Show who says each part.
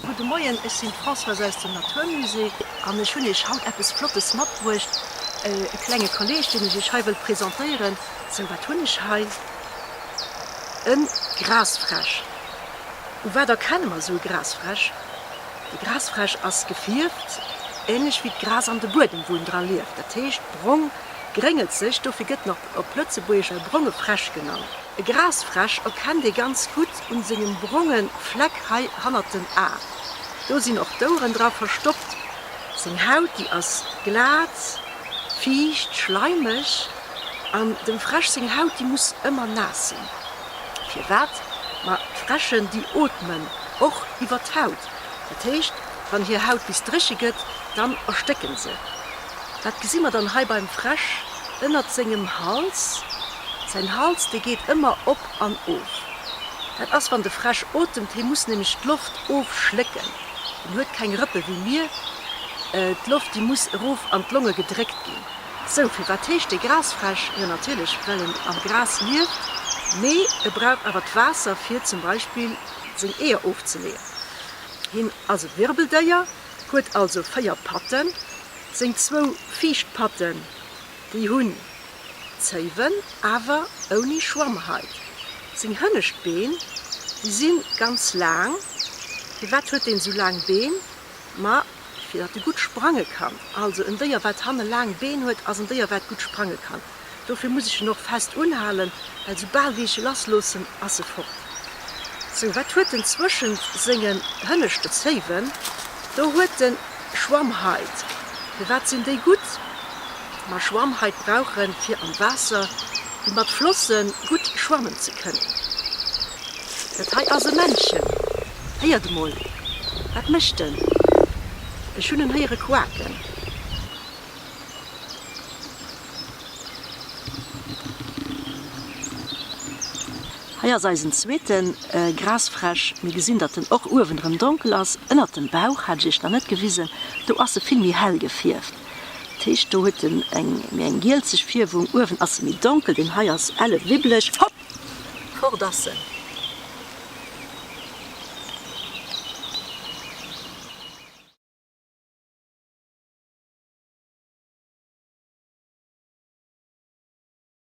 Speaker 1: Gudde Moien, ech sinn d'Françoise aus dem Natur Musée an ech hunn iech haut eppes Flottes matbruecht, e klenge Kolleg, deen ech iech hei wëll presentéieren. Sou, wat hunn ech hei? E Grasfräsch. U wat erkenne mer esou e Grasfräsch? De Grasfräsch ass gefierft, änlech wéi d'Gras an de Buedem, wou en dra lieft. Dat heescht, brong gréngelt sech, dofir gëtt en och op Lëtzebuergesch e bronge Fräsch genannt. E Grasfräsch erkennt ee ganz gutt un sengem bronge Fleck hei hannert den Aen. Do sinn och d'Oueren dra verstoppt. Seng Haut, déi ass glat, fiicht, schleimeg. An dem Fräsch seng Haut, déi muss ëmmer naass sinn. Firwat? Ma d'Fräschen, déi ootmen och iwwer d'Haut. Dat heescht, wann hir Haut bis dréche gëtt, dann erstécken se. Wat gesi mer dann hei beim Fräsch ënnert sengem Hals? Säin Hals, dee geet ëmmer op an of. Dat ass, wann de Fräsch otemt, hie muss nämlech d'Loft ofschlécken. En huet keng Rëppe wéi mir. D'Loft, déi muss erof an d'Longe gedréckt ginn. Sou, firwat heescht dee Grasfräsch? Jo, natierlech, well en am Gras lieft, mee e brauch awer d'Waasser, fir zum Beispill seng Eeër ofzeleeën. Hien ass e Wirbeldéier, huet also 4 Patten. Seng zwou viischt Patten, déi hunn Zéiwen, awer ouni Schwammhaid. Seng hënnescht Been, déi si ganz laang. Firwat huet deen sou laang Been? Ma fir datt e gutt sprange kann. Also en Déier wat hanne laang Been huet, ass en Déier wat gutt sprange kann. Dofir muss ech en och fest unhalen, well soubal wéi ech e lass loossen, ass e fort. Sou, wat huet en zwëschent sengen hënneschte Zéiwen? Do huet en Schwammhaid. Firwat sinn déi gutt? Ma Schwammhaid brauchen, fir am Waasser, wéi mat Flossen, gutt schwammen ze kënnen. Dat hei ass e Männchen. Héiert emol, wat mécht en? Ech hunn en héiere quaken. Hei ass eisen zweete Grasfräsch. Mir gesinn, datt en och uewen erëm donkel ass. Ënnert dem Bauch hat ech iech nach net gewisen, do ass e vill méi hell gefierft. Dat heescht, do huet en eng méi eng gielzeg Fierwung. Uewen ass e méi donkel. Deen hei ass elle wibbeleg. Hopp! Fort ass en.